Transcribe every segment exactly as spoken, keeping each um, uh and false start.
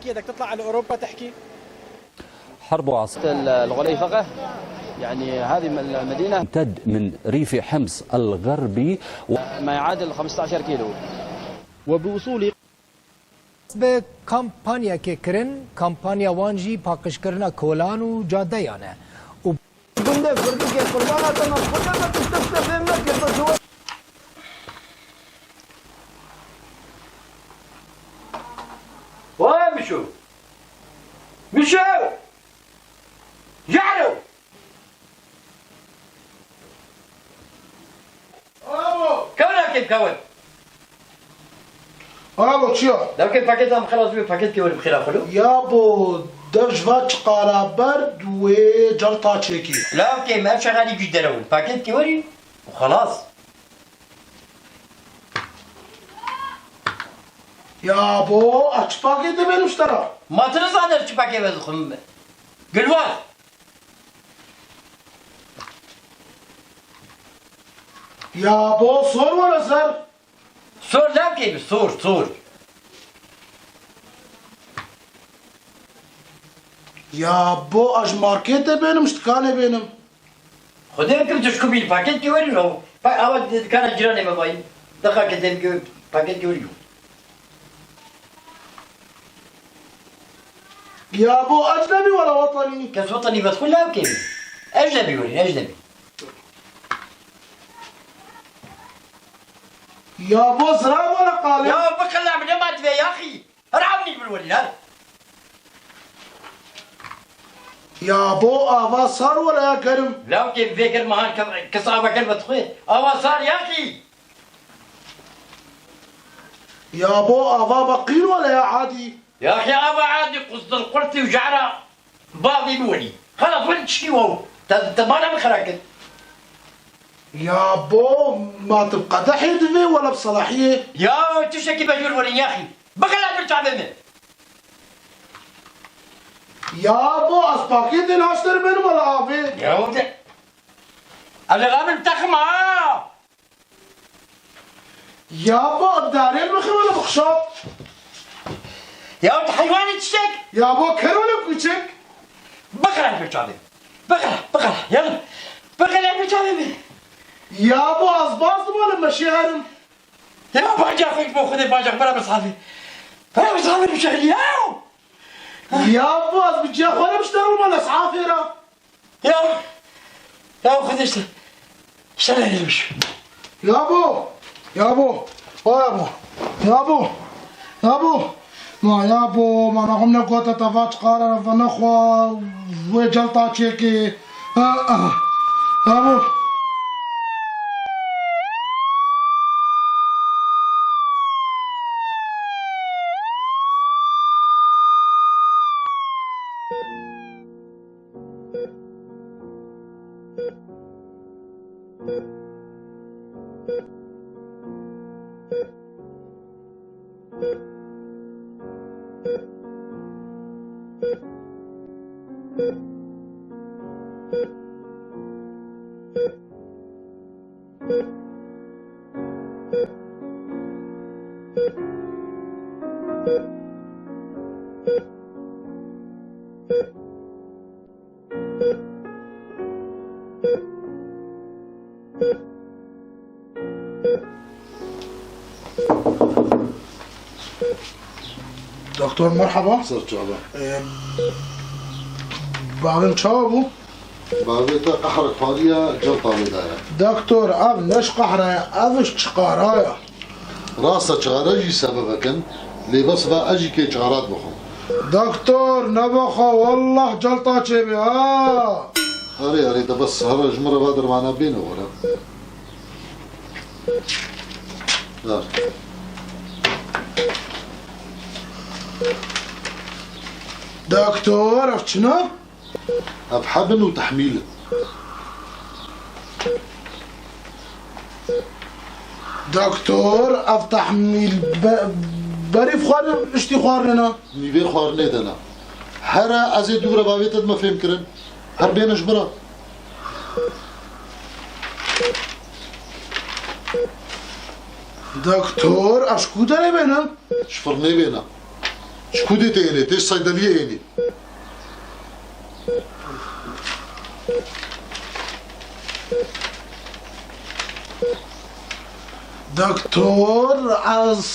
بدك تطلع على أوروبا تحكي؟ حرب وعص- ال-، الغليفقة، يعني هذه م-، المدينة تد من ريف حمص الغربي و- ما يعادل خمستاشر كيلو. وبوصول Bi kampanyekê kirin, kampanya wan jî paqijkirina kolan û cadeyan e. Û Gundê Firdikê qurbana te me, xwedê me tu tiştek te fêm nekir, tu ji we Wê Mişo! Mişo! Jaro! Abo! Kewna kêm kewin! Abo çi ya? Lewkê pakêta min xelas bû, pakêt kewin bi xêra xwe lo. Ya bo, dev ji va çiqara berd wê celta çêkî. Lewkê me ev şexalî güç derewin. Pakêt kewin û xelas. Ya bo, a çi pakêt dibênim ji te re? Ma tu nizaner çi pakêt vedixwim? Gilwaz. Ya bo, sor were ser. Sor lewkê bi, sor, sor. Ya bo, ez ji marketê bênim, ji dikanê bênim. Xwedê kim tu ji ku bî paketkê werî ro. Pa-, awa di-, dikana cîranê me bayî. Deqa ke dem ke paketkê werî ro. Ya bo, ecnebî wala wetanî. Kes wetanî vet xwe lewkê. Ecnebî werî, ecnebî. Ya bo, ziran wala qalê. Ya biqila bi nema divê yaxî. Her ewnî bir werî, her. Ya bo, ava sar wala ya gerim. Lewkê vê germa han ke-, kes ava ger vedixwe. Ava sar yaxî. Ya bo, ava beqîr wala ya adî. Yaxî ava adî qustil qurtî û jara bavî bi werî. Xelas, werî tişkî wow. Te, te bana min xera kir. Ya bo, ma tu qedehê divê wala bi selahiyê? Ya tiştekî bejûr werî yaxî. Bixele bir çavê min. Ya bo, ez pakêtê naşterim wala avê. Ya de. Evlera min texma. Ya bo, bi darê mixi wala bixşap. Ya tu heywanî tiştek. Ya bo, ker wala kûçek. Bixele bir çavê. Bixele, bixele. Ya bixele bir çavê min. Ya bo, ez baz wala meşê herim. Ya baca xwe bo Xwedê baca bera misafir. Bera misafir bişexlî ya. Ya bo, ez bi ciya xwe re bişterim wala safê re. Ya. Ya Xwedê işte. İşte ne gelmiş. Ya bo. Ya bo. O ya bo. Ya bo. Ya bo. Ma ya bo. Ma naxum ne gota tava çıkara ve ne xwa ve celta çeki. Ha, ha. Ya bo. Doktor, merhaba. Ser çava. Ee, bavê min çawa bû? Bavê te qehre xwariye, celta wê daye. Doktor, ev ne ji qehre ye, ev ji çiqara ye. Rast e, çiqara jî sebebek in, lê bes ve ez jî kê çiqara dibixwim. Doktor, nebe xwe, wallah celta çêbê, ha! Erê, erê, de bes, here ji min re va dermana bêne were. Ver. Doktor, ev çi ne? Ev heb in û tehmîl in. Doktor, ev tehmîl be-, berî xwarin, piştî xwarinê ne? Nîvê xwarinê de ne. Here ez ê dû re bavê te dime fêm kirin. Her bêne ji min re. Doktor, ev ji ku derê bêne? Ji firnê bêne. Ji ku dê tê ênê? Tê ji seydeliyê ênê. Doktor, ez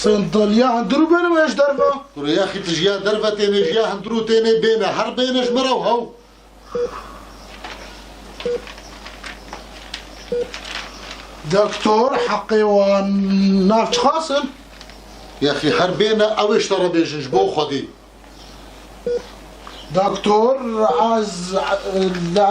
sendeliya hundir û bênim ji derve. Kuro, yaxî tu ji ya derve tênê, ji ya hundir û tênê bêne. Her bêne ji me re û hew. Doktor, heqê wan nav çiqas in? Yaxî her bêne, ew ê ji te re bêjin ji bo Xwedê. Doktor, ez,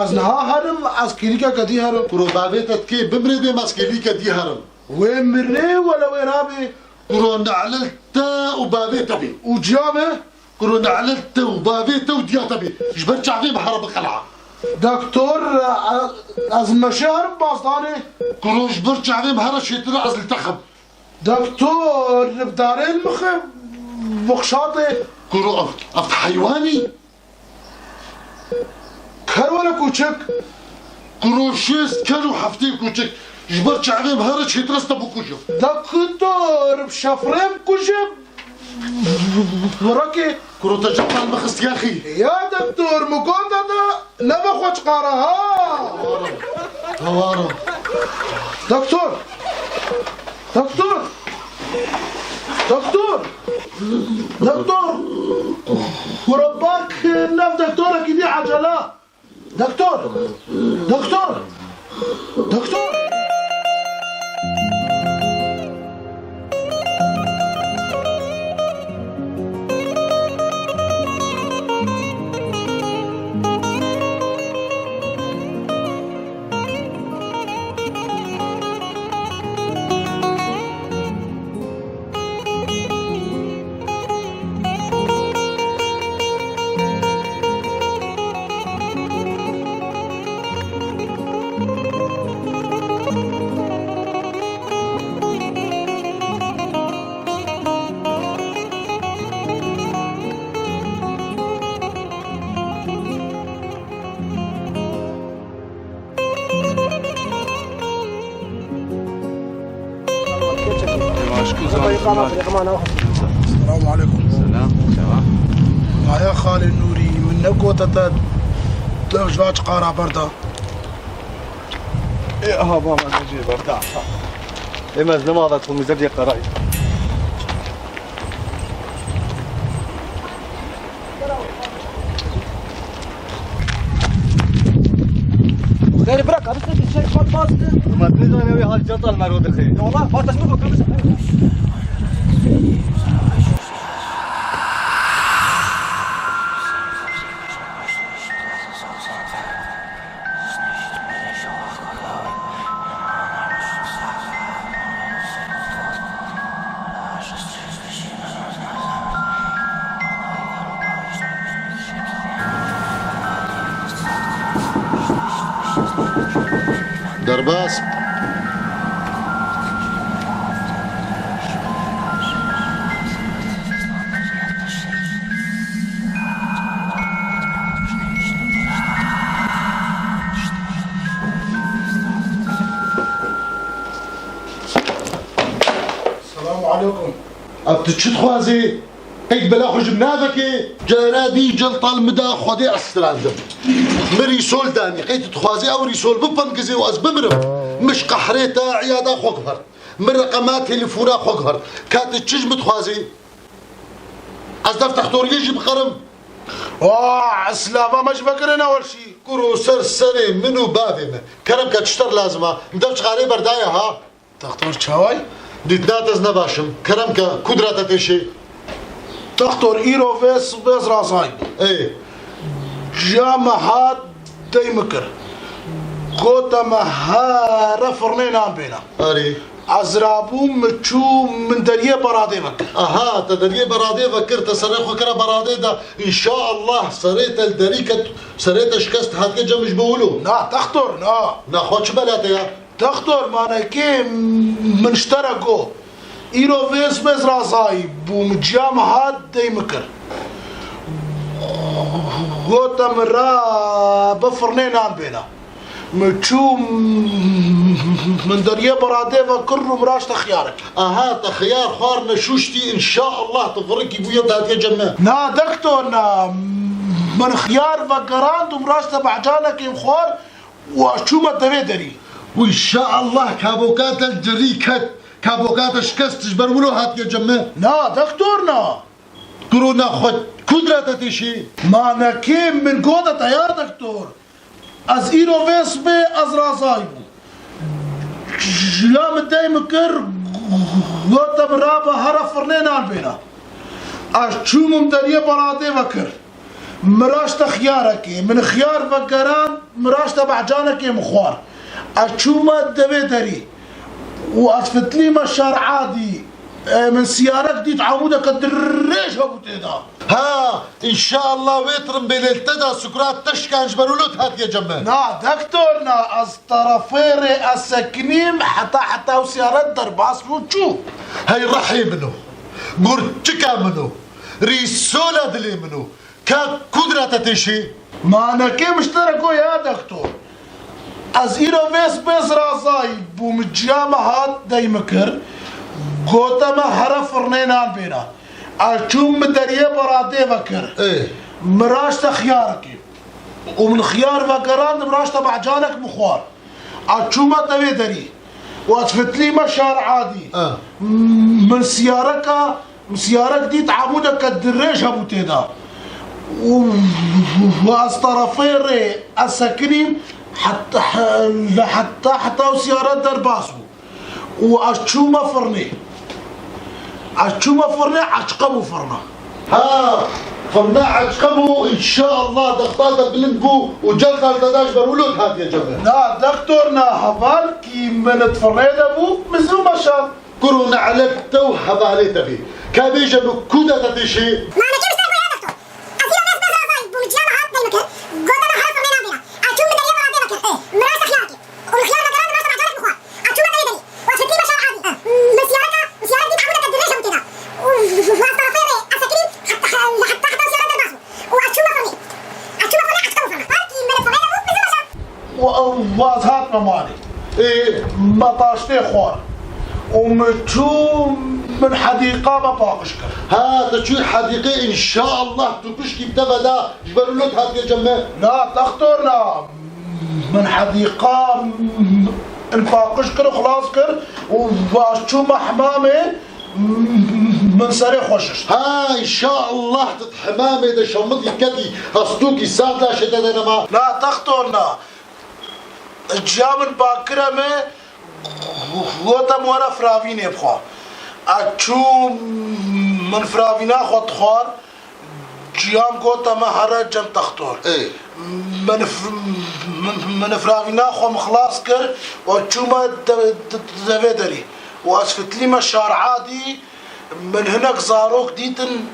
ez niha herim, ez klînîkeke dî herim. Kuro, bavê te dikê bimrê dê, ez klînîke dî herim. Wê mirê wele wê nabê? Kuro, nehlil te û bavê te bê. Û ciya me? Kuro, nehlil te û bavê te û diya te bê. Ji ber çavê me here biqela. Doktor, ez meşe herim bazdanê. Kuro, ji ber çavê me here çêtir ez li te xem. Doktor, li bi darê li mixê bixşatê. Kuro, ev, ev heywanî? Ker were kûçik. Kuro, şêst ker û heftê kûçik. Ji ber çavê me here çêtir ez te bikujim. Doktor, bi şefrê bikujim. Rakê. Kuro, te cem mal mixist yaxî. Ya doktor, min gota da nebe xwe çiqara ha. Hewara. Doktor. Doktor. Doktor. Doktor. Kuro, bak, nav doktorekî dî ecela. Doktor! Doktor! Doktor! Selamu aleykum. Selam, selam. Aya Xalê Nûrî, min negote te, te ji va çiqara berda. Ê, aha, baba, necê berda. Ê, me ez nema ve tomîze diye qeray. Xêr bira, kardeşim, bir şey kalmazdı. Ma tu zanî wî hal çatal mero dixê. Ya Allah, bak, taşını bak, kardeşim. Derbas. Selamu aleykum. Ev tu çi dixwazî? Qey tu bela xwe ji min navekê? Cara dî celtal min da Xwedê ez strandim. Min rîsol danî. Qey tu dixwazî ew rîsol bipingizê û ez bimirim? Min ji qehrê te eyada xwe guhert. Min reqema telefona xwe guhert. Ka tu çi ji min dixwazî? Ez dev textoriyê jî bixerim. Aa, ez silava me ji vekirê neweşî. Kuro ser serê min û bavê min. Kerem ke, çi te lazim a? Min dev çiqarê berdaye ha. Textor çaway? Dîtina te ez ne baş im. Kerem ke, kudra te têşê. Textor, îro vê sibê ez razayî. Ê. Ciya me hat dey min kir. Gote me here firnê nan bêne. Arê. Ez rabûm, min çû, min deriyê beradê vekir. Aha, te deriyê beradê vekir, te serê xwe kire beradê de. Înşaallah serê te li derî ket, serê te şikest hatiye cem ji bo wilo. Na, textor, na. Na xwe çi bela te ya? Textor, manekê min ji te re got. Îro vê sibê ez razayî bûm, ciya min hat dey min kir. Gote min re bi firnê nan bêne. Min çû, min deriyê beradê ve kir û min raşte xiyarek. Aha, te xiyar xwar neşûştî, înşaallah tu virikî bûye datiye cem me. Na doktor na, min xiyar vegerand û min raşte behcanekê xwar û ez çûme devê derî. Û înşaallah kaboka te li dirî ket, kaboka te şikest ji ber wilo hatiye cem me. Na doktor na. Kuro na xwe kudra te têşî. Ma nekê min gote te ya doktor. Ez îro vê sibê ez razayî bûm. Jiya min dey min kir, gote min rabe here firnê nan bêne. Ez çûm min deriyê beradê vekir. Min raşte xiyarekê, min xiyar vegeran, min raşte behcanekê min xwar. Ez çûme devê derî û ez fitlîme şar adî. E, min siyarek dît amûdeke dirêj hebû tê de. Ha, înşaallah wê tirimbêlê li te da sukrat te şikan ji ber wilo hatiye cem me. Na, doktor na, ez terefê rê ez sekinîm, heta, heta ew siyaret derbas bû çû. Hey rehê min o, gurçika min o, rîsola dilê min o, ka kudra te têşî. Ma nekê min ji te re got ya doktor. Ez îro vê sibê ez razayî bûm, ciya me hat dey min kir, gote me here firnê nan bêne. Ez çûm min deriyê beradê vekir. Ê. Min raşte xiyarekê. Û min xiyar vegerand, min raşte behcanek min xwar. Ez çûme devê derî. Û ez fitlîme şar adî. Ê. Min siyareka Min siyarek dît amûdeke dirêj hebû tê de. Û, û ez terefê rê ez sekinîm, heta, he-, heta, heta ew siyaret derbas bû. Û ez çûme firnê. Ez çûme firnê, eçqe bû firna. Ha, firna eçqe bû, înşaallah dexta te bilind bû û celqa te da ji ber wilo hatiye cem me. Na, doktor na, heval kî min di firnê de bû, min zû meşand. Kuro ne'let te û hevalê te bê. Ka bêje min ku de te têşê? Malekê min ji te re got ya doktor. Ez îro vê sibê ez razayî bûm, ciya me hat dey min kir. Gote me here firnê nan bêne. Ez çûm min deriyê beradê vekir. Ê. Min raşte xiyarekê. Û min xiyar vegerand, min raşte behcanekê min xwar. Ez çûme devê derî. Û ez fitlîme şar adî. Ê. Min siyareka, min siyarek dît amûdeke dirêj hebû tê de. Û, û ez terefê rê ez sekinîm, heta, heta, heta siyaret derbas bû. Û ez çûme firnê. Ez çûme firnê, eçqe bû firna. Her kî min firnê de bû, min zû meşand. Û, û ez hatme malê. Ê. Me taştê xwar. Û min çû, min hedîqa me paqij kir. Ha, tu çûyî hedîqê, înşaallah tu pişkî bi te ve da ji ber wilo hatiye cem me. Na, doktor na. Min hedîqa, min paqij kir û xilas kir û ez çûme hemamê. Min serê xwe şişt. Ha, înşaallah tu di hemamê de şemidî ketî, hestokî sax laşê te de nema. Na, doktor na. Ciya min bakire me, gote min were firavînê bixwe. Ez çûm, min firavîna xwe dixwar. Ciyam gote me here cem textor. Ê. Min f-, min, min firavîna xwe min xilas kir û çûme de-, de-, devê derî. Û ez fitlîme şar adî, min hinek zarok dîtin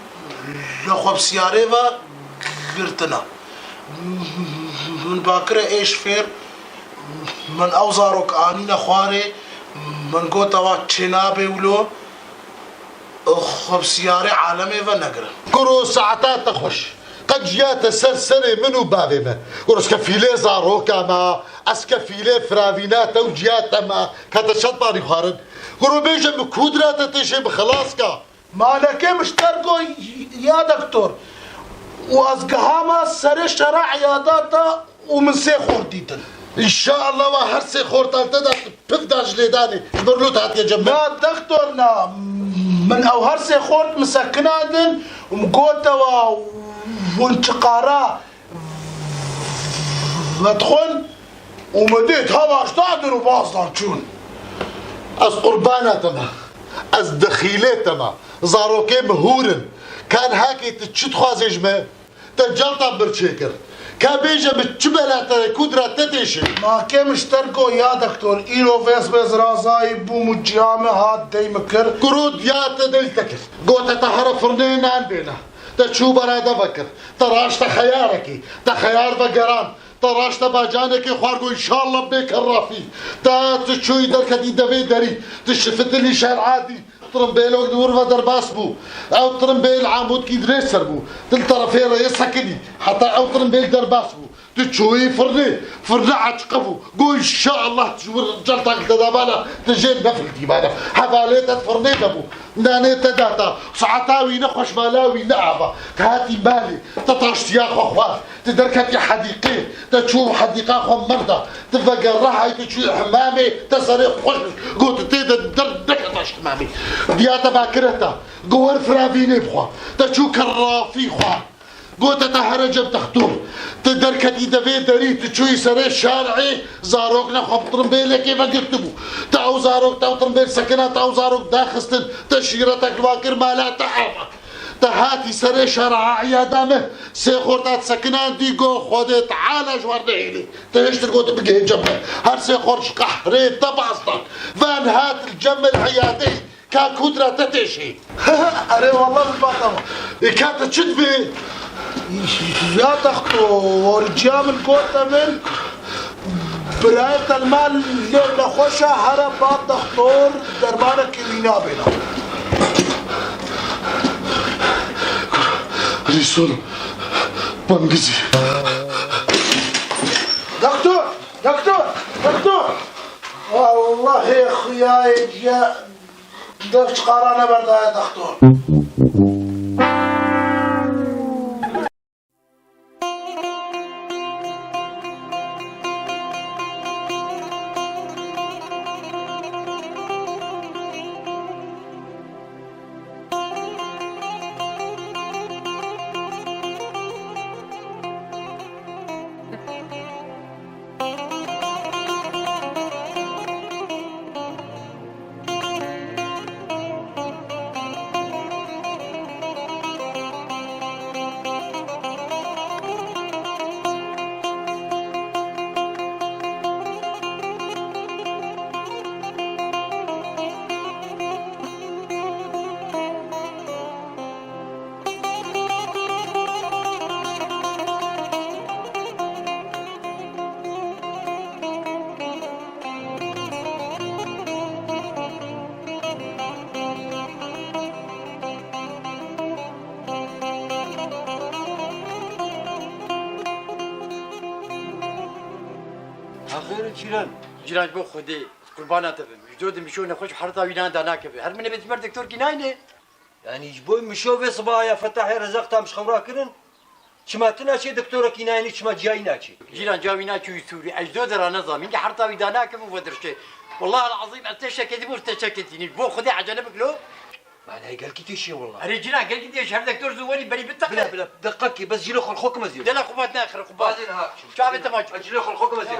li xwe bi siyarê ve girtine. Min bakire êş fêr, min ew zarok anîne xwarê, min gote wa çênabê wilo. Xwe bi siyarê alemê ve negirin. Kuro saeta te xweş. Qet ciya te ser serê min û bavê me. Kuro ez kefîlê zaroka me, ez kefîlê firavîna te û ciya te me, ka te çend parî xwarin. Kuro bêje min kudra te têşê bi xilas ka. Malekê min ji te re got ya doktor. Û ez gihama serê şera eyada te û min sê xort dîtin. Înşaallah wa her sê xortan te de piv da ji lêdanê. Ji ber wilo hatiye cem me. Na doktor na. Min ew her sê xort min sekinandin û min gote wa hûn çiqara vedixwin û min dît hevaş dadin û bazdan çûn. Ez qurbana te me. Ez dexîlê te me. Zarokê min hûr in. Ka niha kê tu çi dixwazê ji me? Te celta min çêkir. Ka bêje min çi bela te ye, kudra te têşê? Malekê min ji te re got ya doktor, îro vê sibê ez razayî bûm û ciya min hat dey min kir. Kuro diya te dey te kir. Gote te here firnê nan bêne. Te çû berade vekir. Te raşte xeyarekê. Te xeyar vegeran. Te raşte bacanekê xwar got înşallah bê kerrafî. Te tu çûyî derketî devê derî. Tu şifitilî şer adî. Tirimbêlok di wir ve derbas bû. Ew tirimbêl amûdkî dirêj ser bû. Di li terefê rêyê sekinî. Heta ew tirimbêl derbas bû. Tu çûyî firnê. Firne eçqebû. Got, "Înşallah tu ji wir celtak li te da bana, tu jê nefiltî bana." Hevalê te firnê de bû. Nanê te data. Saeta wî ne xweş, mala wî ne ava. Te hatî malê. Te taştiya xwe xwar. Tu derketî hedîqê, te çû hedîqa xwe mirda. Tu vegerahayî, tu çû hemamê, te serê xweş got, tê de derneketa ji hemamê. Diya te bakire te, go wer firavînê bixwe. Te çû kerrafî xwe. Gote te here cem textor. Tu derketî devê derî, tu çûyî serê şarê, zarok ne xwe bi tirimbêlekê vegirtibû. Te ew zarok, te ew tirimbêl sekina, te ew zarok daxistin, te şîretek li wan kir, mala te ava. Te hatî serê şara eyada me, sê xorta sekinandî, go Xwedê Teala ji wan nehêlê. Te hêştir got bigihê cem me. Her sê xort ji qehrê te baz dan. Van hat li cem me li eyadê. Ka kudra te têşê. Erê wallah min bata me. Ê ka te çi dibê? Ya texto, wariciya min gote min, birayê te li mal lê nexweş e, here ba dextor dermanekê wî nabêna. Rîson bangizî. Doktor! Doktor! Doktor! Allahê xuyayê ciya dev çiqara neberdaye doktor. Axir cîran. Cîran ji bo Xwedê, qurbana te bim. Ji dor de Mişo nexweş herta wî nan da nakeve. Her min ê bêjim doktor kî nayne. Yanî ji bo Mişo vê sibaha ya Fetahê Rezaq tam ji xew rakirin, çima tu naçê doktorekî nayînî, çima ciyayî naçê? Cîran, ciya wî naçû wî sûrî. Ez ji dor de ranezamîn ki herta wî da nakim û vedirşê. Wallahî el-ezîm ez teşeketî bû, teşeketî nî. Ji bo Xwedê ecele bik lo. Manayê gelkî têşê walla. Erê cîran, gelkî têşê, her doktor zû werî berî biteqe. Bila, bila, deqekî, bes cilê xwe li xwe kim ez yê. Dela xwe bat nexire, xwe bat. Bazên ha. Çavê te ma çû. Cilê xwe li xwe kim ez yê.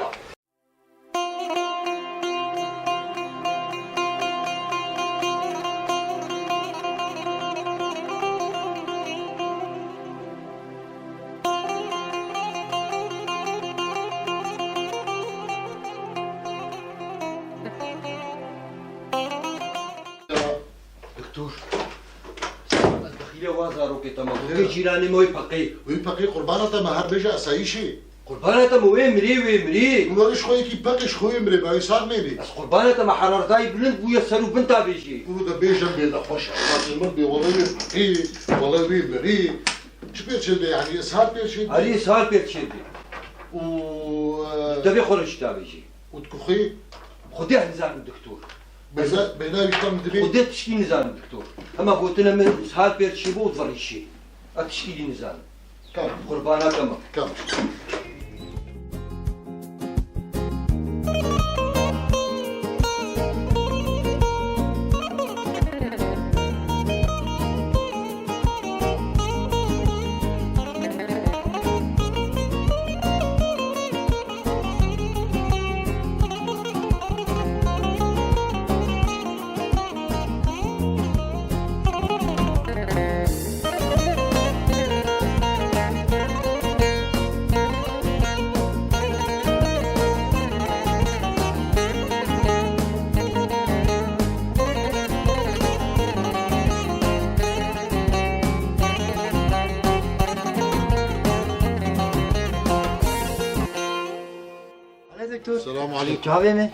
Doktor, ez dexîle wa zarokê te me. Doktor, cîranê me wê peqê. Wê peqê qurbana te me her bêje esayîşê. Qurbana te me wê mirê, wê mirê. Wê ji xwe yekî peqê ji xwe wê mirê, me wê sar mênê. Ez qurbana te me heraretayî bilind bûye ser û bin ta bêjê. Û de bêje bê nexweş. Esasê min bê wele wê peqê, wele wê mirê. Çi pêçê dê, yanî, ishal pêçê dê? Erê, ishal pêçê dê. Û, e, Devê xwe re çi ta bêjê? Û tu xwê? Xwedê nizanim doktor. Bêhna, bêhna wî tam dibê? Xwedê tişkî nizanim doktor. Hema gotine min ishal pêçê bû û diverîşê. Ez tişkî dî nizanim. Kam? Qurbana te me. Kam? Hele doktor. Selamun aleykum. Çavê me.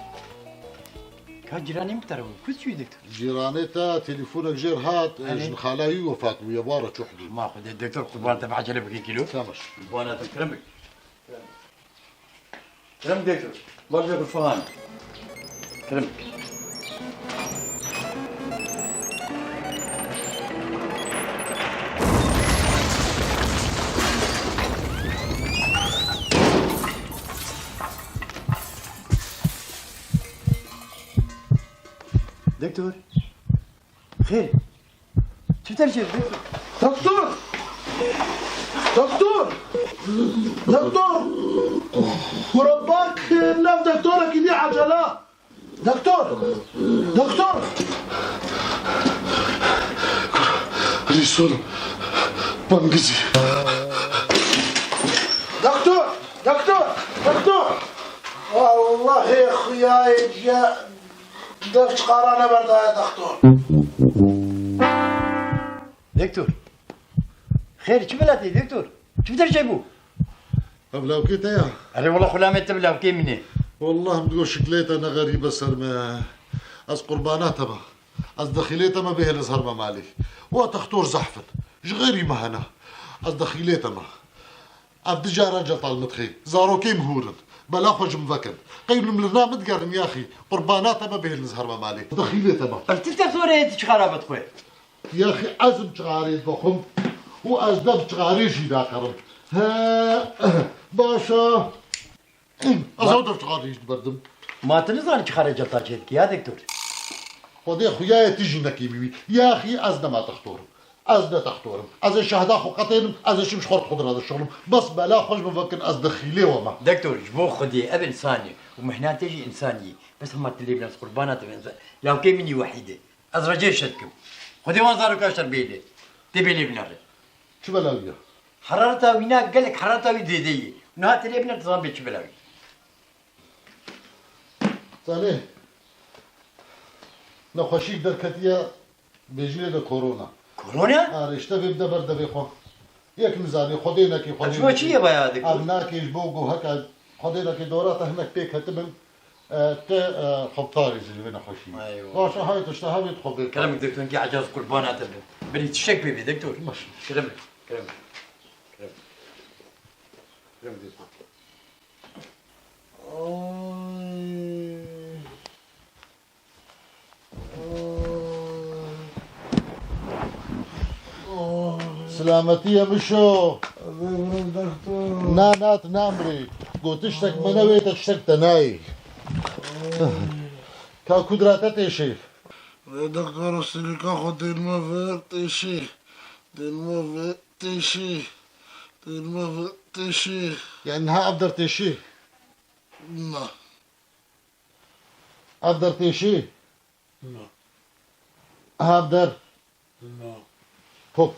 Ka cîranê min bi te re bû. Ku çûyî doktor? Cîranê te telefonek jêr hat, Erê. Jin xala wî wefat bûye, wara çû hidî. Ma Xwedê doktor qurban te, bi ecele bike kîlo. Tamam. Qurban te, kerem bike. Kerem bike doktor. Bak doktor Fahan. Kerem bike. Doktor. Xêr. Çi ters çêbû, doktor? Doktor! Doktor! Doktor! Kuro bak, nav doktorekî dî ecele. Doktor! Doktor! Rîsol, bangizî. Doktor! Doktor! Doktor! Wallahê xuyayê ciya dev çiqara neberdaye doktor. Doktor. Xêr, çi bela tê doktor? Çi ters çêbû? Ev lawkê te ya? Erê wela xulamê te bi lawkê min ê. Wallah min digot şiklê te ne xerîbe ser me. Ez qurbana te me. Ez dexîlê te me bihêlin ser me malê. Wa textor zehf in. Ji xêrî me hene. Ez dexîlê te me. Ev du cara celtal min dixê. Zarokê min hûr in. Bela xwe ji min vekin. Qey min li nav min digerin yaxî. Qurbana te me bihêlin ser me malê. Dexîlê te me. Ev tu textorê tu çiqara vedixwe? Yaxî ez im çixarê dixwim û ez dev çixarê jî naxerim. He, baş e. Ez Ma- ew dev çixarê jî diberdim. Ma tu nizanî çixarê celta çê dikî, ya doktor? Xwedê xuya ye tu jî nekî bî wî. Yaxî ez nema textor im. Ez ne textor im. Ez ê şehda xwe qetênim, ez ê çim ji xort xwe dira dişixulim. Bes bela xwe ji min vekin, ez dexîlê we me. Doktor, ji bo Xwedê, ev însan e û mihnetê jî însanî ye. Bes hema tu lê bine, ez qurbana te bim, ez, lawkê min î Wehîd e. Ez recê şer dikim. Xwedê wan zaroka şer bêle. Tê bê lê binere. Çi bela wî ye? Herareta wî na gelek herareta wî zêde ye. Niha tê lê bine, tu zan bê çi bela wî. Zanê, nexweşîk derketiye, bêjînê de korona. Korona? Are, işte vê bide ber devê xwe. Yek nizanî, Xwedê nekê, Xwedê Çima çi nekê. Ye baya dikir? Ev nakê ji bo ku heke Xwedê nekê dora te hinek pêk hetibin, e, te, e, xebtarî zî li vê nexweşî. Eyvallah. Baş e, hayt işte hevê xwe bê. Kerem doktor, ki ecaz qurbana te bin. Birî tiştek pê bê doktor. Baş. Kerem, kerem. Kerem. Kerem doktor. Ay. Silametî ye Mişo. Vê mirin dexto. Na, na, tu namirî. Got tiştek me newê, te tiştek te nayê. Ka kudra te têşê. Vê dextoro silîka xwe dênme vir têşê. Dênme vir têşê. Dênme vir têşê. Yani niha ev der têşê? Na. Ev der têşî? Na. Ev der? Na. Pok.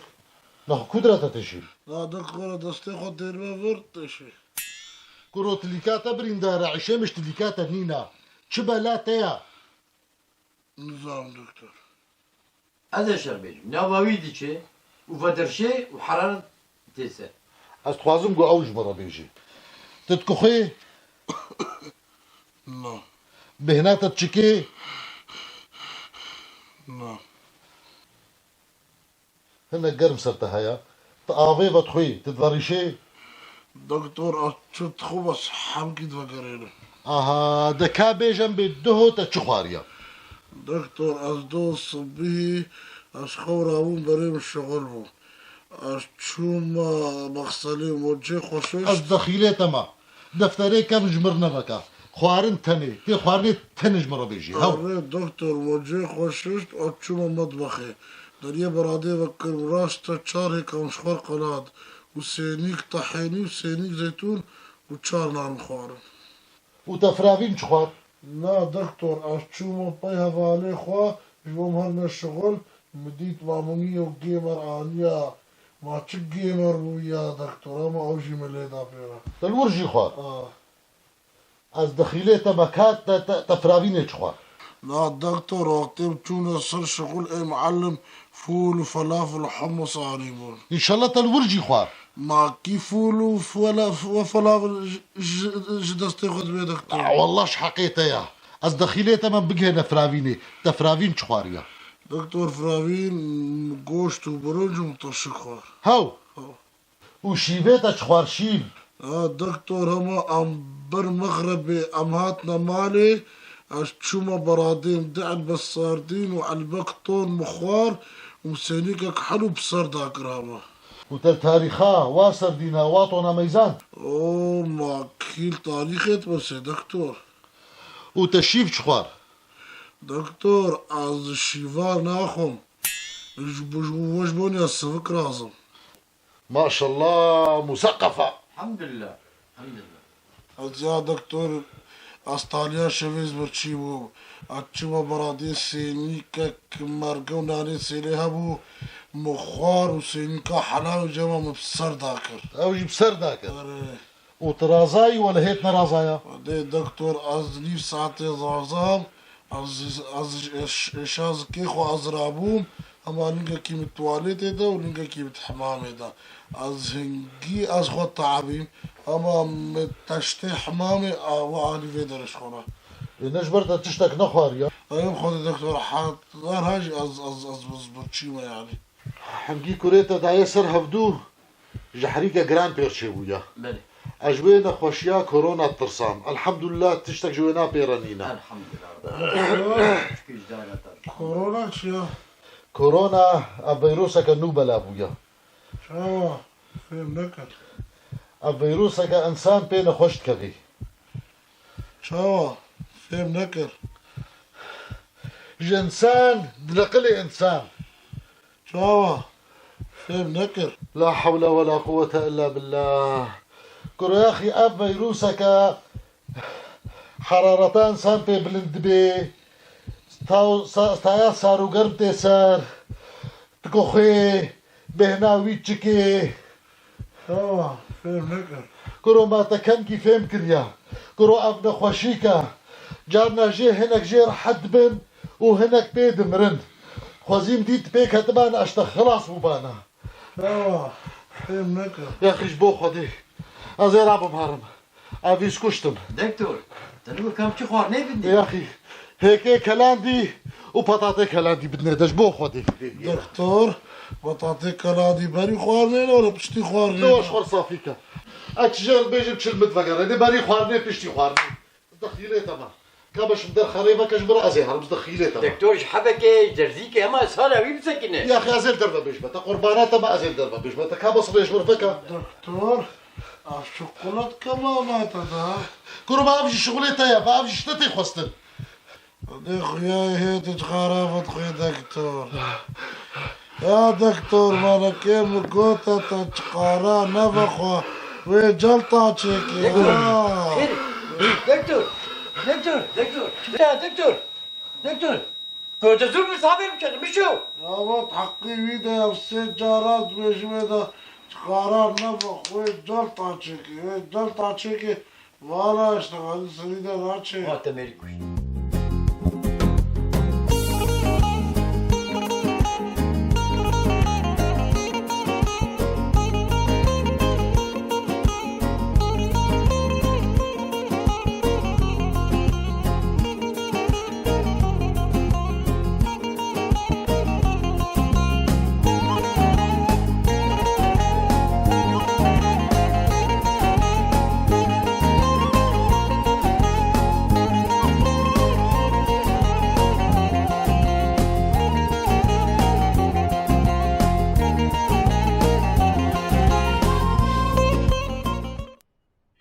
Naxwe kudra te têşî? Na, dixwara destê xwe dêrme vir têşî. Kuro tilîka te birîndar e, îşê min ji tilîka te nîna. Çi bela te ya? Nizanim doktor. Ez ê şer bêjim. Nava wî diçe û vedirşê û heraret tê ser. Ez dixwazim ku ew ji min re bêjî. Tu dikuxwî? Na. Bêhna te diçikî? Na. Hinek germ ser te heye. Tu avê vedixwî, tu diverîşê? Doktor, ez çi dixwim, ez hemkî divegerênim. Aha, de ka bêjin bê duho te çi xwariye? Doktor, ez duho sibihî ez xew rabûm, berê min şixul bû. Ez çûme mexselê mocê xweşiş. Ez dexîlê te me. Defterê kevn ji mir neveke. Xwarin tenê. Tê xwarinê tenê ji min re bêjî. Hew. Erê doktor, mocê xweşiş, ez çûme metbexê. Deriyê beradê vekirim, raşte çar hêkan ji xwar qelat. Û sênîk tehênî û sênîk zeytûn û çar nan xwarin. Û te firavîn çi xwar? Na doktor, ez çûme pey hevalê xwe, ji bo em herime şixul, min dît mamûnî û gamer aniya. Ma çi gamer bû ya doktor, ama ew jî min lê da pê re. Te li wir jî xwar? Ah. Ez dixîlê te me ka te, te, te firavînê çi xwar? Na doktor, wextê em çûne ser şixul ê muallim fûl û felafil û hummus anîbûn. Înşallah te li wir jî xwar. Ma kî fûl û fela-, we felafil ji, ji, ji destê xwe dibê doktor? Ah, wallah ji heqê te ya. Ez dexîlê te me bigihêne firavînê. Te firavîn çi xwariya? Doktor, firavîn goşt û birinc û tirşik xwar. Hew! Hew. Û şîvê te çi xwar şîv? Ha, doktor, hema em bir mexrebê em hatine malê, ez çûme beradên di elbet sardîn û elbek ton min xwar û sênîkek helû bi ser dakir hema. Û te tarîxa wa serdîna, wa tona meyzand? O, ma kîl tarîxê dibese, doktor. Û te şîv çi xwar? Doktor, ez şîva naxwim. Ji bo, ji bo, ji bo niya sivik razim. Maşallah, museqefa. Elhamdülillah. Elhamdülillah. Ez ya doktor, ez taliya şevê ez birçî bûm. Ez çûme beradê sênîkek merge û nanê sêlê hebû. Min xwar û sênîka helal û cema min bi ser dakir. Ew jî bi ser dakir. Erê. Û tu razayî wele hêt nerazaya? Dê doktor, ez nîv saetê razam. Ez, ez, ez, ez şazikê xwe ez rabûm, hema lingekî min tuwaletê de û lingekî min hemamê de. Ez hingî ez xwe te'bîm, hema min teştê hemamê a, we alî vê derê ji xwe re. Ê, ne ji ber te tiştek nexwariya? Ey Xwedê doktor, hezar hej ez, ez, ez, ez birçî me yanî. Hingî kurê te daye ser hevdû, ji herîke giran pêr çêbûye. Belê. Ez ji wê nexweşiya korona tirsam. Elhamdulillah tiştek ji wê napêre nîne. Elhamdulillah. Şükür ji dara te. Korona çi ya? Korona ev vîruseke nû bela bûye. Çawa? Fêm nekir. Ev vîruseke însan pê nexweş dikevî. Çawa? Fêm nekir. Ji însan dineqilê însan. Çawa? Fêm nekir. La hewle we la quwwete illa billah. Kuro yaxî ev vîruseke herareta însan pê bilind dibê. Taw-, sa-, staya sar û germ tê ser. Dikoxê, bêhna wî çikê. Çawa? Fêm nekir. Kuro ma te kengî fêm kiriya. Kuro ev nexweşîk e. Carna jê hinek jê rehet dibin û hinek pê dimirin. Xwezîm dît pê ketibana, ez te xilas bûbana. Çawa? Fêm nekir. Yaxî ji bo Xwedê. Ez ê rabim herim. Evîz kuştim. Doktor, te li wir kam çi xwarinê bidî? Yaxî, hêkê kelandî û patatê kelandî bidinê de ji bo Xwedê. Doktor, patatê kelandî berî xwarinê ne, wala piştî xwarinê ne? Doş xwar safî ke. Ez çi jê bêjim çil mit vegere. Ne berî xwarinê, piştî xwarinê. Dexîlê te me. Ka be şim derxerê veke ji bira ez ê herim, dexîlê te me. Doktor, ji hebekê, ji derzîkê hema sala wî bisekine. Yaxî ez ê li derve bêjme. Te qurbana te me, ez ê li derve bêjme. Te ka be sibê ji vir veke. Doktor, ev şuqulet kema me te da. Kuro me ev jî şuxulê te ye, me ev jî ji te tê xwestin. Dê xuya hê tu çiqara vedixwê doktor. Ya doktor, me nekê min gote te çiqara nevexwe, wê celta çêkê. Doktor, ha. Xêr, doktor, doktor, doktor, ya doktor, doktor. Gote zû min sabê biçe, min şo. Ya vat heqî wî de ev sê cara dibêjim wê de çiqara nevexwe, wê celta çêkê, wê celta çêkê. Vala işte, hadi seni de rahat çek. Ha, te mêrî kuşt.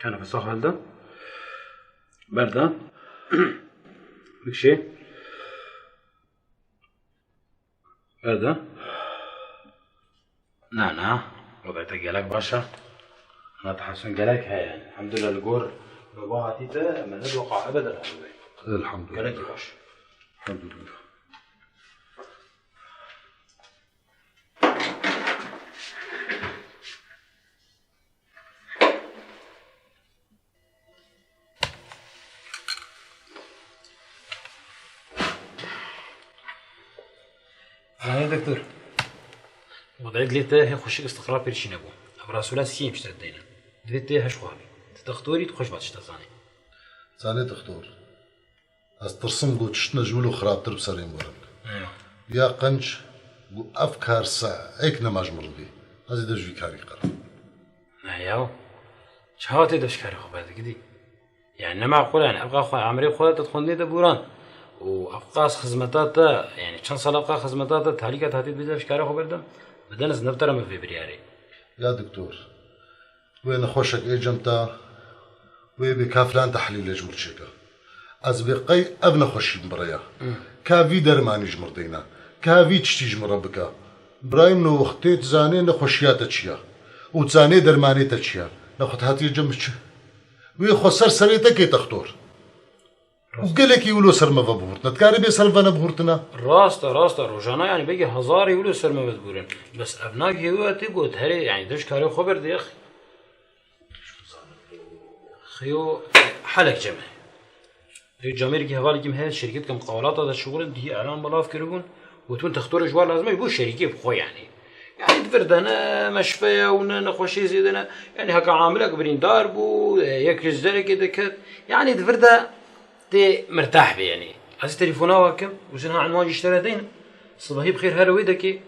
Tenefesa halde. Berda. Bikşê. Berda. Na, na. Wezîyeta gelek baş e. Na, tehesûn gelek heye. Elhamdulillah, li gor baba hatî te, me ne doqa ebed, elhamdulillah. Elhamdulillah. Gelekî baş. Elhamdulillah. Zanî doktor. Wadayê dilê te hê xweşik, istiqrar pêr çîne bû. Em rasûla siyê em ji te dideyne. Divê tê heş xwe hebî. Tu doktorî, tu xweş va tişta zanî. Zanî doktor. Ez tirsim ku tiştine ji wilo xirabtir bi serê min werin. Eyo. Ya qenc ku ev kar saeyek nema ji min re bê. Ez ê dev ji vî karî qerim. Ne yaw. Çawa tê dev ji karê xwe berdikî dî? Yani ne meqûl yani, ev qas xwe emirê xwe te xwendinê te bûran. Û ev qas xizmeta te, yani çend sal ev qas xizmeta te, talîka te hatî dibê dev ji karê xwe berdim. Bi deniz neftere min vê biryarê. Ya doktor, wê nexweşek ê cem te, wê bê ka filan tehlîlê ji min çêke. Ez bê qey ev nexweşî min bi re ya. Ka vî dermanî ji min re deyne. Ka vî tiştî ji min re bike. Birayê min, wextê tu zanê nexweşiya te çi ya. Û tu zanê dermanê te çi ya. Nexwe tu hatiye cem min çi? Wê xwe ser serê te kê textor. Û gelekî wilo ser me ve bihurtine. Dikarî bê ser me ve nebihurtine? Rast e, rast e. Rojane yani belkî hezarê wilo ser me ve diburin. Bes ev nagihê wê tê got herê yani dev ji karê xwe berdê. Xeyo, helek cem e. Rê camêrekî hevalekî min heye, şirketekî muqawelata de şixulin, dihî elan belav kiribûn. Gotibûn textorê ji war lazim e, ji bo şerîkê bi xwe yani. Yani di vir de ne meşfe ye û ne nexweşiyê zêde ne. Yani heke amilek birîndar bû, e, yek ji derekê diket. Yani di vir de tê mirtah be yani. Ez ê telefona wa kim, û zin ha enwan jî ji te re deynim. Sibehî bi xêr here wê dekê.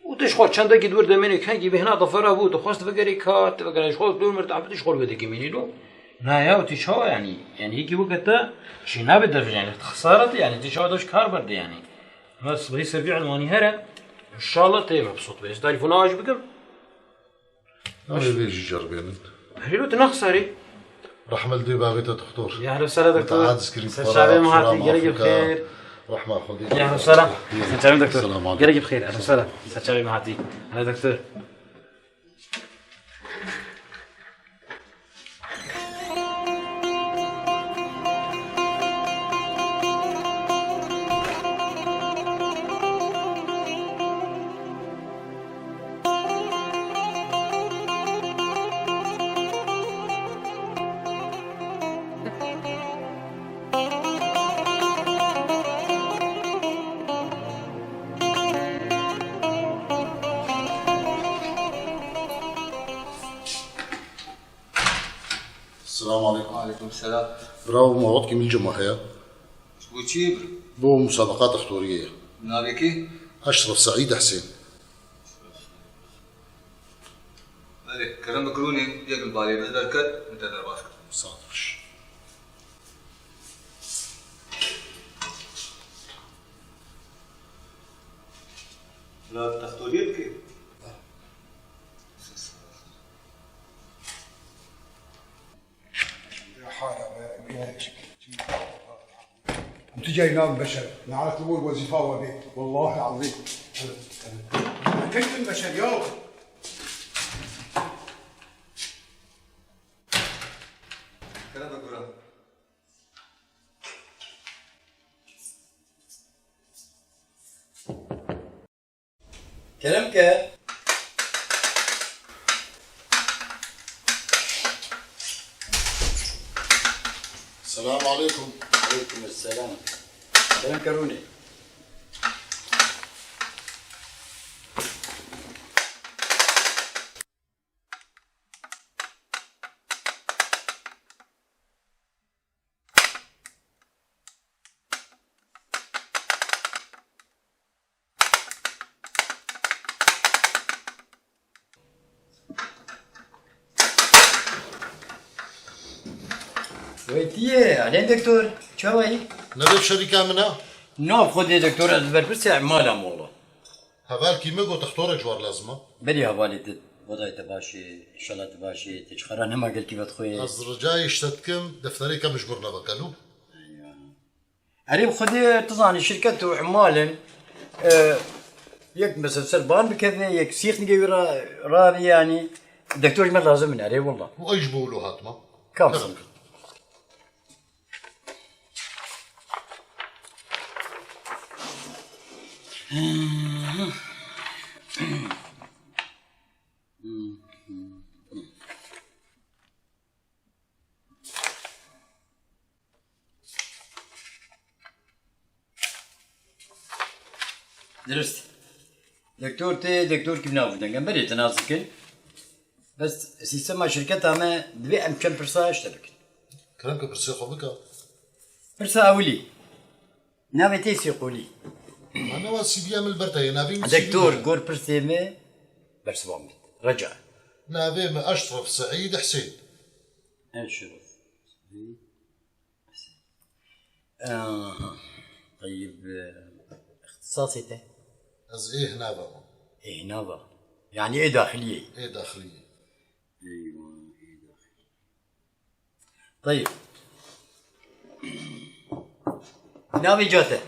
Û tu ji xwe çendekî di wir de mênê kengî bêhna te fera bû, tu xwest vegerî kar, tu vegerî ji xwe dûr mirtah be, tu ji xwe wê dekê mînî lo. Na ya, tu çawa yani? Yani yekî weke te çi nabe dev yani, xesare te yani, tu çawa dev ji kar berde yani. Ama sibehî ser vî enwanî here, inşallah tê mebsût be. Ez telefona wa jî bikim. Em ê vê jî ceribênin. Hêlo, tu naxisarî? Rehme li dê bavê te, doktor. Ya ehlen sehlen, doktor. Te aciz kirî. Ser çavê me hatî, gelekî bi xêr. Rehma Xwedê. Ya ehlen sehlen. Ser çavê doktor. Selam aleyküm. Gelekî bi xêr, ehlen sehlen. Ser çavê me hatî. Hele doktor. Selamun aleyküm. Aleyküm selam. Bravo, ma wextkî min cema heye. Ji bo çi ye biro? Bo musabeqa textoriyê ye. Navê kê? Eşref Seîd Hesên. Belê, kerem bike rûnê, yek li balê min derket, min te derbas kir. Saet baş. La textoriyê dikê? Em tu cayî nabin beşer. Ne'let li wir wezîfa we bê. Wellahî ezîm. Keyfin beşer ya. Kerem be guran. Kerem ke. Selamun aleyküm. Aleyküm selam. Kerem ke rûnê. Wê tiyê, Alê Doktor, çawa yî? Nebe şerîka min e? Na, Xwedê Doktor, ez berpirsê mala mola. Hevalkî me got, textorek ji war lazim e. Belê hevalê te, Xwedayê te baş e, inşallah te baş e, te ji xera nema gelkî vedixwe. Ez ricayê ji te dikim, defterê ke min ji mir nebe, kelo. Erê, bi Xwedê, tu zanî, şirket û mal in, e, yek mesela ser ban bikeve, yek sîx nigê wî ra-, rabî, yanî, doktor ji me lazim in, erê, wela. Û ew ji bo wilo hatime. Kam Kerem. Dirist. Doktor tê, doktor kî nav dengem berê te nas dikin. Bes sîstema şirketa me divê em çend pirsa ji te bikin. Kerem ke pirsê xwe bike. Pirsa ewilî. Navê te sê qolî. Ma nava C V'ya min li ber te ye, navê min C V Dektor, ye. Gor pirsê me, bersivan bit. Rica. Navê min Eşref Seîd Husên. Eşref Seîd Husên. Aha. Teyib, e, ixtisasê te? Ez ê hinava me. Ê hinava. Yani ê daxiliyê. Ê daxiliyê. Eywa, ê daxiliyê. Teyib. Navê ca te?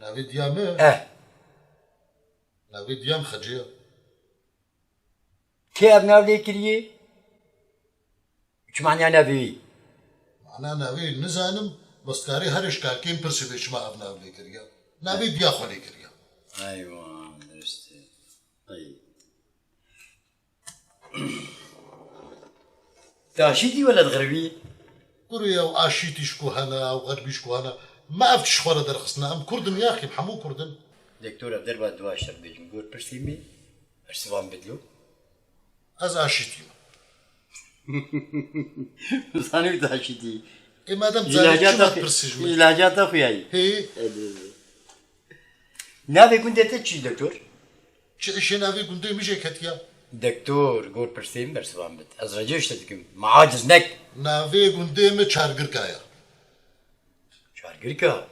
Navê diya me? Eh. Navê diya min Xecê ye. Kê ev nav lê kiriye? Çi manya navê wî? Mana navê wî nizanim, bes dikarî her ji kalkên pirsê bê çima ev nav lê kiriye. Navê diya xwe lê kiriye. Eywa, dirist e. Ey. Te aşîtî wele di xeribî? Kurê ew aşîtî ji ku hene, ew xeribî ji ku hene. Me ev tişt xwe re derxistine. Em Kurd in yaxî, em hemû Kurd in. Dektor, ev derba dua şer bêjim. Gor pirsî me, bersivan bidlo. Ez aşîtî me. Zanî tu aşîtî. Ê madem Ji zanî lehca çima te xu-, pirsî ji ji min? Lehca te xuyayî. Hê. Navê gundê te çi, doktor? Çi îşê navê gundê min jê ketiya? Doktor, gor pirsê min bersivan bit. Ez recê ji te dikim. Me aciz nek. Navê gundê min Çargirka ye. Çargirka?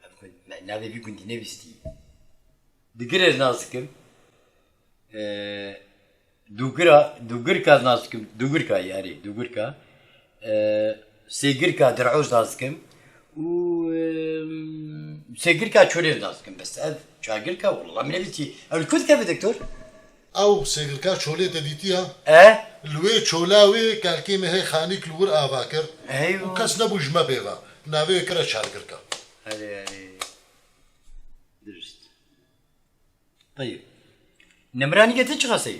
Ev gund, me navê vî gundî nebîstî. Digir ez nas dikim. Ee, Dûgira, Dûgirka ez nas dikim. Dûgirka, erê, Dûgirka. Ee, Sêgirka Dir'oz nas dikim. Û, ee, Sêgirka Çolê ez nas dikim. Bes ev Çargirka, wallah min nebîstî. Ew li ku dikeve, doktor? Ew Sêgirka Çolê te dîtiya? E? Li wê çola wê kalkê me hê xanîk li wir ava kir. Eywa. Û kes nebû ji me bêva. Navê wê kire Çargirka. Erê, erê. Dirist. Teyib. Nimra ningê te çiqas e?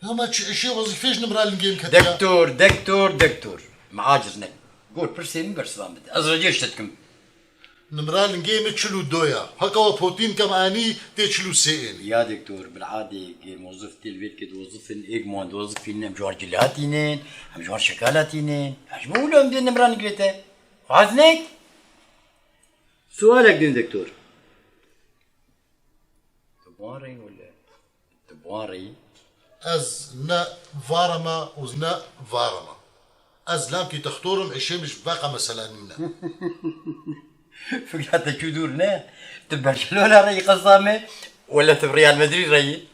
Ya me çi îşê wezîfê ji nimra lingê min ketiya? Dektor, dektor, dektor. Me aciz nek. Gor pirsê min bersivan bide. Ez recê ji te dikim. Nimra lingê min çil û do ya. Heka we potîn kem anî tê çil û sê ên. Ya dektor, bil'adê gê mozif tê li vê dikê diwozifin, ê gumandozifîn, em ji wan cil hatînin, em ji wan şekal hatînin. Ez ji bo wilo em dê nimra lingê te. Xwaz nek. Sualek din dektor. Tu bi wan re yî wele? Tu bi wan re yî? Ez ne vara me û ne vara me. Ez lamkî textor im, îşê min ji veqa mesela nîne. Fikra te çû dûr ne? Tu Barcelona re yî qesta me, wele tu bi Real Madrid re yî?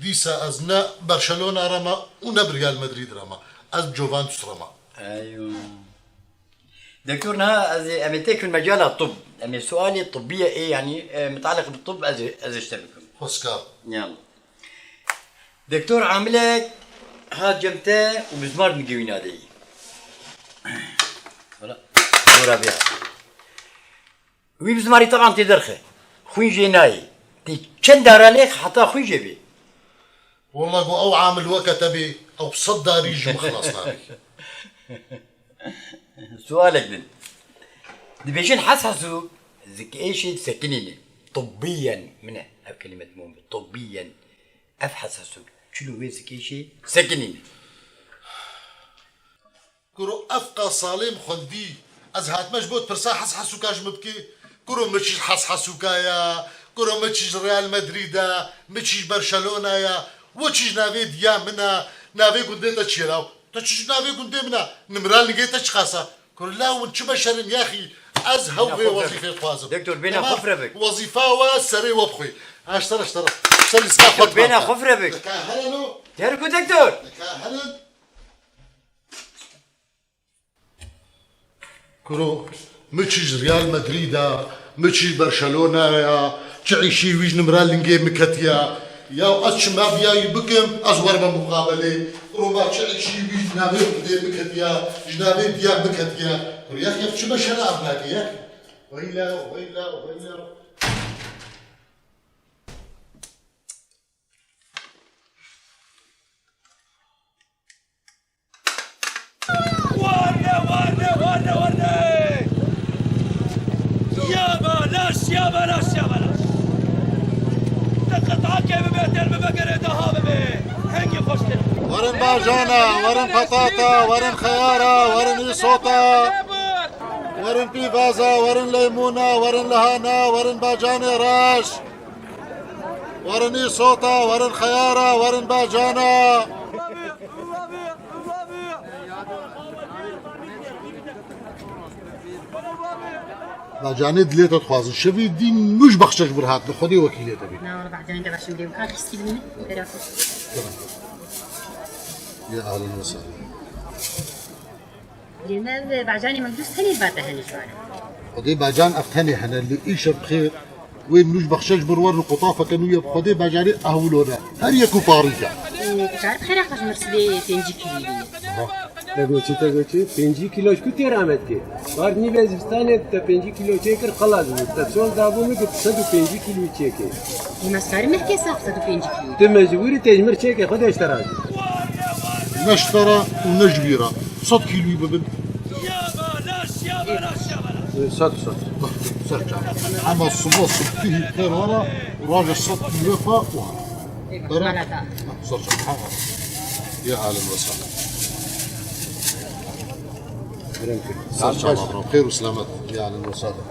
Dîsa ez ne Barcelona re me û ne bi Real Madrid re me. Ez bi Juventus re me. Eywa. Doktor, niha ez ê, em ê têkin mecala tib. Em ê sualê tibbiye ê, yanî, e, mutaliq bi tib ez ê, ez ê ji te bikim. Xwezka. Yallah. Doktor, amilek hat cem te û mizmar dingê wî nadeyî. Wala, dora vê hat. Wî mizmarî teban tê derxe. Xwîn jê nayê. Tê çend dara lêx heta xwîn jê bê. Walla ku ew amil weke te bê, ew bi sed darî ji min xilas nabe. Sualek din. Dibêjin heshesu zikêşê sekinîne. Tibbiyen min e ev kelîme dimon bi. Tibbiyen. Ev heshesu çilo wê zikêşê sekinîne. Kuro ev qas salê min xwendî, ez hatime ji bo pirsa Heshesûka ji min bikê. Kuro min çi ji Heshesûka ya, kuro min çi ji Real Madrid e, min çi ji Barcelona ya, we çi ji navê diya min e, navê gundê te çi ye law? Te çi ji navê gundê min e, nimra lingê te çiqas e? Kuro law min çi beşer im yaxî, ez hew vê wezîfê dixwazim. Doktor, bêna xwe firevik. Wezîfa we serê we bixwî. Ha, ji te re, ji te re. Ji te lîska xwe dima. Doktor, bêna xwe firevik. Dika here lo? Diyar ku doktor. Dika here. Kuro, min çi ji Real Madrid e, min çi ji Barcelona ye, çi îşî wî ji nimra lingê min ketiye. Ya ez çima viyayî bikim, ez werime muqabelê. Kuro, ma çi îşî wî ji navê xwedê min ketiye, ji navê diya min ketiye. Kuro, yek yek çi beşer e ev nake, yek. Weyla, weyla, weyla. Warde, warde, warde, warde! Ya balaş, ya balaş, ya balaş! Te qet'akê bibe, der bibe, gerê daha bibe. Hengî xweştir. Werin bajana, werin patata, werin xeyara, werin îsota. Werin pîvaza, werin leymûna, werin lihana, werin bacanê reş. Werin îsota, werin xeyara, werin bacana. Bacanê dilê te dixwazin. Şevî dîn nûj bexşeş bir hatin. Xwedê wekîlê te bî. Na, wala bacanê de başim dê. Ka kîstî bîne. Bera. Ya ahlen ve sahlen. Lê me ve bacanê me dûst tenê vate henî ji wana. Xwedê bacan ev tenê hene, lê îşev xêr. Wê nûj bexşeş bir werin qutafeke nû ye bi Xwedê bacanê ehwilo ne. Her yek û parî ke. Ee, tu kar xêra xweş mirsibê pêncî kîlî bîne. Te goçî, te goçî, pêncî kîlo ji ku tê ramet ke? Bar nîvê zivistanê te pêncî kîlo çêkir, xelas bû. Te sol dabû min ki tu sed û pêncî kîlî çêkê. Ê, me skarî mehkê saf sed û pêncî kîlî. Tu mecbûrî tê ji mir çêkê, Xwedê ji te razî. Ne ji te re û ne ji wî re. Sed kîlî bibin. Sed, sed. Ser çava. Hema sibo sibtihî xêr were, roje sed kîlî pa û ha. Bere. Ser çava. Ya ahlen ve sahlen. Ser çava, bro. Xêr û selamet. Ya ahlen ve sahlen.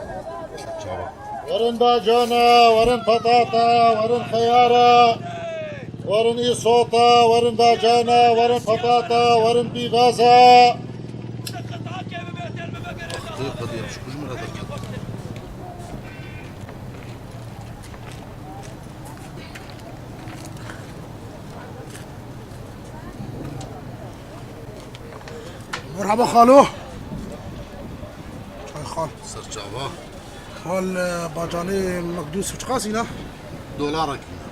Çava. Werin bacana, werin patata, werin xeyara, werin îsota, werin bacana, werin patata, werin pîvaza. Xwedê, Xwedê, em ji ku ji min re derket? Merhaba xalo. Çay xal. Ser çava. Xal, e, bacanê mekdûs çiqasî ne? Dolarekî ne.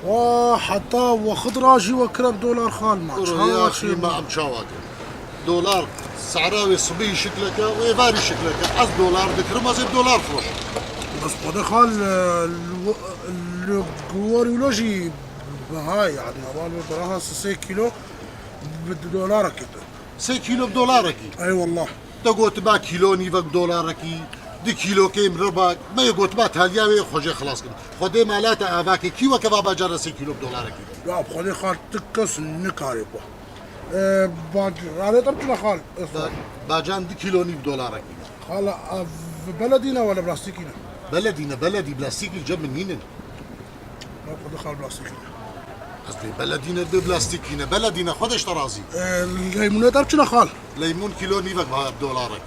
Wa heta wexit ra jî we kire bi dolar xal ma. Kuro çawa ya çê xî ma ma? Em çawa kin? Dolar sehra wê sibihî şikleke û êvarî şikleke. Ez dolar dikirim, ez ê bi dolar firoşim. Bes xwedê xal, e, li, li guwarî wilo jî biha, yani, heval wê biraha sê kîlo bi dolarekî tu. Sê kîlo bi dolarekî? Ey wallah. Te gotiba kîlo nîvek bi dolarekî, di kîlokê miribak, me yê gotiba taliya wê xwecê xilas kin. Xwedê mala te avakê kî weke va bacara sê kîlo bi dolarekî? Ya bi Xwedê xal tu kes nikarê xwe. E, ba-, rarê te biçine xal. Ba-, bacan di kîlo nîv bi dolarekî. Xala, ev beledî ne wele plastîkî ne? Beledî ne, beledî plastîkî li cem min nînin. Bak, xwedê xal plastîkî ne. Ez dê beledî ne, dê plastîkî ne. Beledî ne, xwedê ji te razî. E, leymûnê te biçine xal. Leymûn kîlo nîvek va dolarek.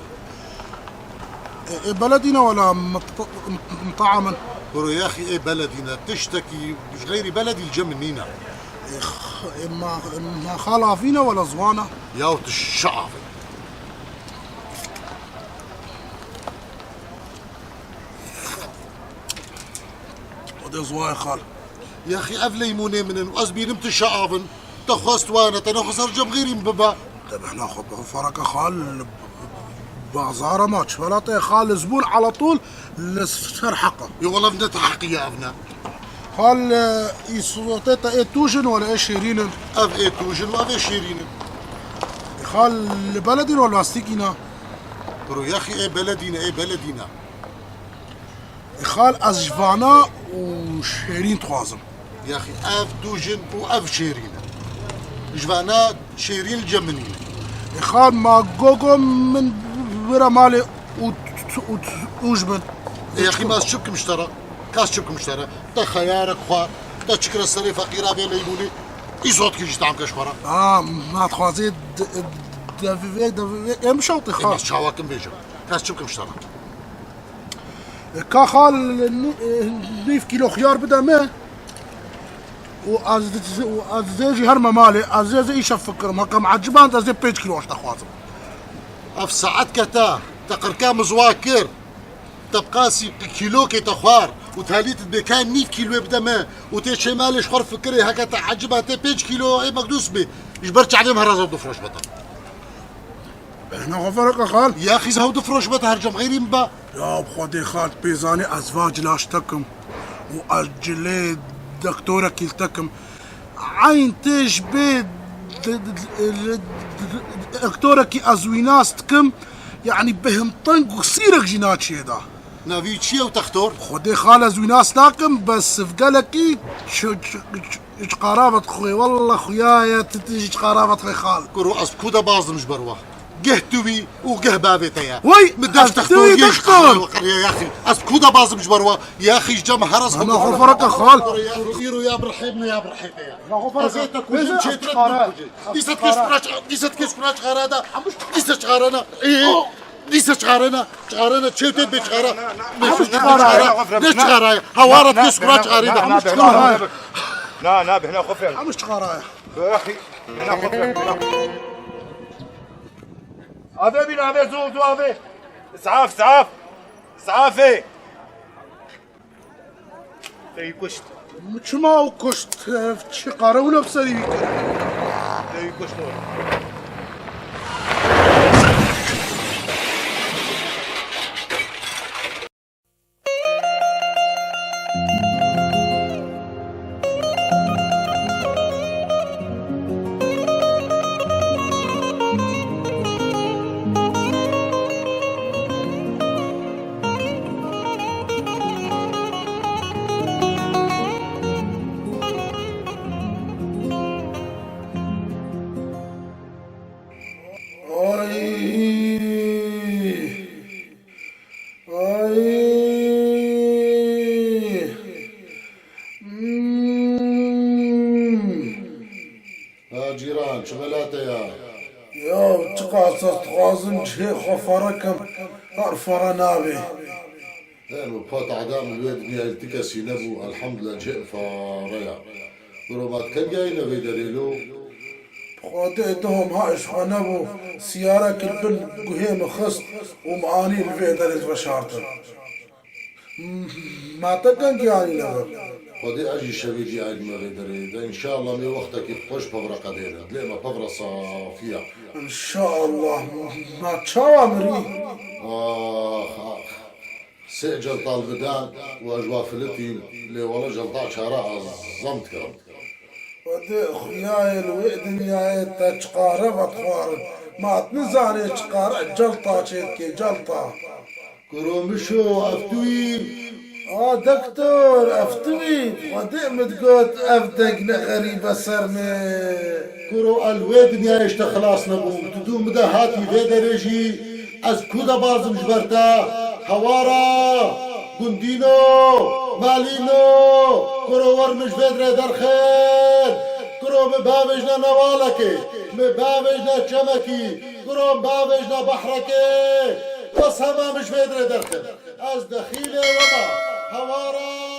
E, e, beledî ne wela mit-, mit-, mita'a min. Kuro yaxî ê beledî ne. Tiştekî ji xeyrî beledî li cem min nîne. E, x-, e, ma, ma xal avî ne wela ziwana. Yaw tu şi avê. Xwedê ziwayê xal. Yaxî ev leymûnê min in û ez bînim tu şi avin. Te xwest wane, te nexwest her cem xêrî min bibe. Te bihna xwe bi fereke xal, bazara ma çi welatê xal, zibûn ala tûl li ser heqa. Yo, wela ne te heqî ye ev ne. Xal, e, îsotê te ê tûj in wala ê şêrîn in? Ev ê tûj in û ev ê şêrîn in. Xal, li beledî ne wala lastîkî ne? Bro, yaxî ê beledî ne, ê beledî ne. Xal, ez ji vana û şêrîn dixwazim. Yaxî ev tûj in û ev şêrîn in. Ji vana şêrîn li cem min nîne. Xal, ma gogo min bira malê û t-, t-, û t-, û ji bin. E, yaxî ma ez çi bikim ji te re? Ka ez çi bikim ji te re? Te xeyarek xwar, te çi kire serê feqîra vê leybûnê, îzot kir jî tam ke ji xwe re. A, ma dixwazê d-, d-, devê, devê, em şawtê. E, xal, ma ez çawa kim bêjim? Ka ez çi bikim ji te re? E, ka xal, nî-, e, nîv kîlo xiyar bide min. Û ez, û ez dê jî herme malê, ez dê, dê îşev fikirim. Heke min eciband, ez dê pênc kîlo ji te xwazim. Ev saet ke te, te qirka min ziwa kir. Te bi qasî kîlokê te xwar û talî tu dibê ka nîv kîloyê bide min û tê çê malê ji xwe fikirê, heke te eciba tê pênc kîlo ê mekdûs bê. Ji ber çavê min here zor difroş bete. Bêhna xwe fereke xal. Yaxî ez hew difroş bete her cem xêrî min be. Ya bi Xwedê xal, pêzanî ez va cila ji te kim û ez cilê doktorekî li te kim. Eyn tê ji bê d-, d-, d-, d-, d-, doktorekî ez wî nas dikim, yanî bêhim teng û sîrek jî naçiyê da. Navî çi ye ew textor? Xwedê xal ez wî nas nakim, bes sivgelekî ç-, ç-, ç-, çiqara ve dixwê. Walla xuya ye, tu, tu jî çiqara ve dixwê xal. Kuro ez bi ku de bazdim ji ber we? Geh tu wî û geh bavê te ye. Wey, min def ev tu wî textoriyê ji doktor. Xwe qiriye yaxî. Ez ku de bazim ji ber we? Yaxî ji cem her ez Ama xwe fereke xal. Îro ya birhê min ya birhê te ye. Ez ê te kujim çêtir et min kujê. Dîsa kes kura çi-, dîsa kes kura çixara da. Dîsa çixara na. Ê, dîsa çixara na. Çixara na. Çêw tê bê çixara. Bê çixara. Ne çixara ye? Hawara kes kura çixarê da. Na, na, bihna xwe filan. Hemû çixara ye. Bihna xwe filan. Ave bîn, ave, zû, zû, ave. Zaf, zaf. Zafê. Te wî kuşt. Çima ew kuşt? Ev çi qare wina bi serî wî kir? Te wî kuşt. Ay! Ay! Hmm. Ha cîran, çi bela te ya? Ya, çiqas ez dixwazim cihê xwe fere kim, her fere nabe. He, min pat eda min wê dinyayê li ti kesî nebû, elhamdulillah cihê min fare ya. Biro ma dikem gehîne vê derê lo? Xwedê dihom ha ji xwe nebû, siyarek li bin guhê min xist û min anî li vê derê veşartin. Ma te kengî anî nebe? Xwedê ez jî şevê diyayê dime vê derê de. Înşallah me wextekî xweş pevre qedêne. Dilê me pevre safiya. Înşallah. Ma çawa mirî? Ax, ax. Sê celta li bidan û ez ji wa filitîm, lê wele celta çara ez zem dikirim. Xwedê xuyayê li wê dinyayê te çiqare vedixwarin. Ma tu nizanê çiqare celta çêdikê, celta. Kuro Mişo, ev tu yî? A doktor, ev tu yî? Xwedê min digot, ev deng ne xerîbe ser me. Kuro, ez li wê dinyayê ji te xilas nebûm. Tu dû min de hatî vê derê jî. Ez ku de bazim ji ber te? Hewara, gundîno, malîno, kuro wer min ji vê derê derxin. Kuro min bavêjne newalekê, min bavêjne çemekî, kuro min bavêjne behrekê. Bes hema min ji vê derê derxin. Ez dexîlê we me. Hewara.